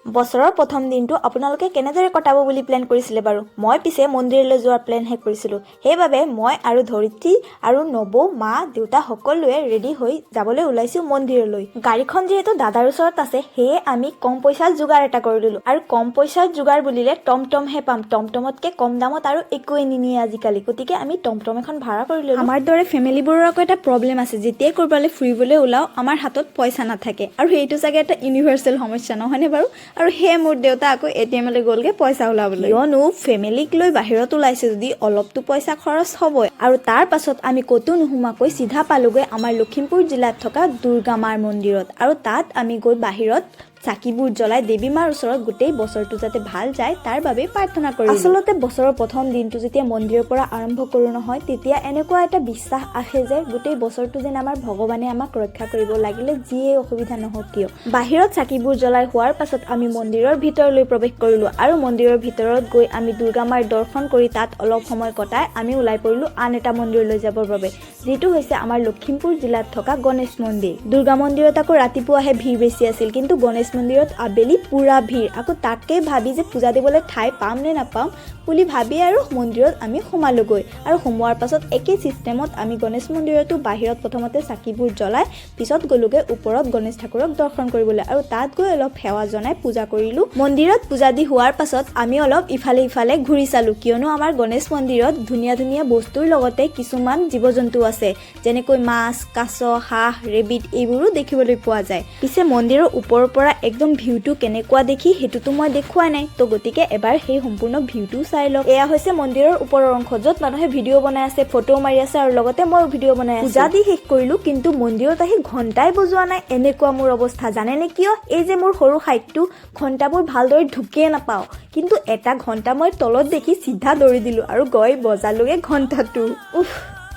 বছৰৰ প্ৰথম দিনটো আপোনালোকে কেনেদৰে কটাব বুলি প্লেন কৰিছিলে বাৰু? মই পিছে মন্দিৰলৈ যোৱাৰ প্লেনহে কৰিছিলোঁ। সেইবাবে মই আৰু ধৰিত্ৰী আৰু নবৌ, মা, দেউতা সকলোৱে ৰেডি হৈ যাবলৈ ওলাইছোঁ মন্দিৰলৈ। গাড়ীখন যিহেতু দাদাৰ ওচৰত আছে, সেয়ে আমি কম পইচাত যোগাৰ এটা কৰি ল'লোঁ। আৰু কম পইচাত যোগাৰ বুলিলে টমটমহে পাম। টমটমতকৈ কম দামত আৰু একোৱেই নিনিয়ে আজিকালি। গতিকে আমি টমটম এখন ভাড়া কৰি ল'লোঁ। আমাৰ দৰে ফেমিলিবোৰৰ আকৌ এটা প্ৰব্লেম আছে, যেতিয়াই ক'ৰবালৈ ফুৰিবলৈ ওলাওঁ, আমাৰ হাতত পইচা নাথাকে। আৰু সেইটো চাগে এটা ইউনিভাৰ্চেল সমস্যা, নহয়নে বাৰু? আৰু সেয়ে মোৰ দেউতা আকৌ এটিএমলৈ গ'লগৈ পইচা ওলাবলৈ, কিয়নো ফেমিলিক লৈ বাহিৰত ওলাইছে যদি অলপতো পইচা খৰচ হ'বই। আৰু তাৰ পাছত আমি ক'তো নোসোমোৱাকৈ চিধা পালোগৈ আমাৰ লখিমপুৰ জিলাত থকা দুৰ্গা মাৰ মন্দিৰত। আৰু তাত আমি গৈ বাহিৰত চাকিবোৰ জ্বলাই দেৱী মাৰ ওচৰত গোটেই বছৰটো যাতে ভাল যায়, তাৰ বাবে প্ৰাৰ্থনা কৰিলোঁ। আচলতে বছৰৰ প্ৰথম দিনটো যেতিয়া মন্দিৰৰ পৰা আৰম্ভ কৰোঁ নহয়, তেতিয়া এনেকুৱা এটা বিশ্বাস আহে যে গোটেই বছৰটো যেন আমাৰ ভগৱানে আমাক ৰক্ষা কৰিব, লাগিলে যিয়ে অসুবিধা নহওক কিয়। বাহিৰত চাকিবোৰ জ্বলাই হোৱাৰ পাছত আমি মন্দিৰৰ ভিতৰলৈ প্ৰৱেশ কৰিলোঁ আৰু মন্দিৰৰ ভিতৰত গৈ আমি দুৰ্গা মাৰ দৰ্শন কৰি তাত অলপ সময় কটাই আমি ওলাই পৰিলোঁ আন এটা মন্দিৰলৈ যাবৰ বাবে, যিটো হৈছে আমাৰ লখিমপুৰ জিলাত থকা গণেশ মন্দিৰ। দুৰ্গা মন্দিৰত আকৌ ৰাতিপুৱাহে ভিৰ বেছি আছিল, কিন্তু গণেশ মন্দিৰত আবেলি পূৰা ভিৰ। আকৌ তাকে ভাবি যে পূজা দিবলৈ ঠাই পাম নে নাপাম বুলি ভাবি আৰু মন্দিৰত আমি সোমালোগৈ। আৰু সোমোৱাৰ পাছত একেই ছিষ্টেমত আমি গণেশ মন্দিৰতো বাহিৰত প্ৰথমতে চাকিবোৰ জ্বলাই পিছত গ'লোগৈ ওপৰত গণেশ ঠাকুৰক দৰ্শন কৰিবলৈ আৰু তাত গৈ অলপ সেৱা জনাই পূজা কৰিলোঁ। মন্দিৰত পূজা দি হোৱাৰ পাছত আমি অলপ ইফালে ইফালে ঘূৰি চালোঁ, কিয়নো আমাৰ গণেশ মন্দিৰত ধুনীয়া ধুনীয়া বস্তুৰ লগতে কিছুমান জীৱ জন্তু আছে, যেনেকৈ মাছ, কাছ, হাঁহ, ৰেবিট, এইবোৰো দেখিবলৈ পোৱা যায়। পিছে মন্দিৰৰ ওপৰৰ পৰা একদম ভিউটো কেনেকুৱা দেখি, সেইটোতো মই দেখুওৱা নাই। তো গতিকে এবাৰ সেই সম্পূৰ্ণ ভিউটোও চাই লওক। এয়া হৈছে মন্দিৰৰ ওপৰৰ অংশ, য'ত মানুহে ভিডিঅ' বনাই আছে, ফটো মাৰি আছে আৰু লগতে ময়ো ভিডিঅ' বনাই আছো। পূজা দি শেষ কৰিলো, কিন্তু মন্দিৰত আহি ঘণ্টাই বজোৱা নাই, এনেকুৱা মোৰ অৱস্থা। জানেনে কিয়? এই যে মোৰ সৰু হাইটটো, ঘণ্টাবোৰ ভালদৰে ঢুকিয়ে নাপাওঁ। কিন্তু এটা ঘণ্টা মই তলত দেখি চিধা দৌৰি দিলো আৰু গৈ বজালোগে ঘণ্টাটো। উফ,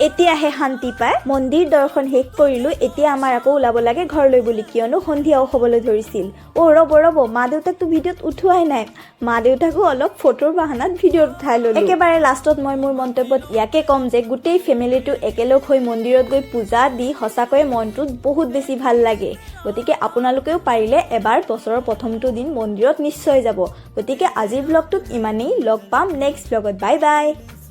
এতিয়াহে শান্তি পায়। মন্দিৰ দৰ্শন শেষ কৰিলো। এতিয়া আমাৰ আকৌ ওলাব লাগে ঘৰলৈ বুলি, কিয়নো সন্ধিয়াও হ'বলৈ ধৰিছিল। অ' ৰ'ব ৰ'ব, মা দেউতাকতো ভিডিঅ'ত উঠোৱাই নাই। মা দেউতাকো অলপ ফটোৰ বাহানাত ভিডিঅ'ত উঠাই ল'লো। একেবাৰে লাষ্টত মই মোৰ মন্তব্যত ইয়াকে ক'ম যে গোটেই ফেমিলিটো একেলগ হৈ মন্দিৰত গৈ পূজা দি সঁচাকৈয়ে মনটোত বহুত বেছি ভাল লাগে। গতিকে আপোনালোকেও পাৰিলে এবাৰ বছৰৰ প্ৰথমটো দিন মন্দিৰত নিশ্চয় যাব। গতিকে আজিৰ ব্লগটোত ইমানেই। লগ পাম নেক্সট ব্লগত। Bye bye.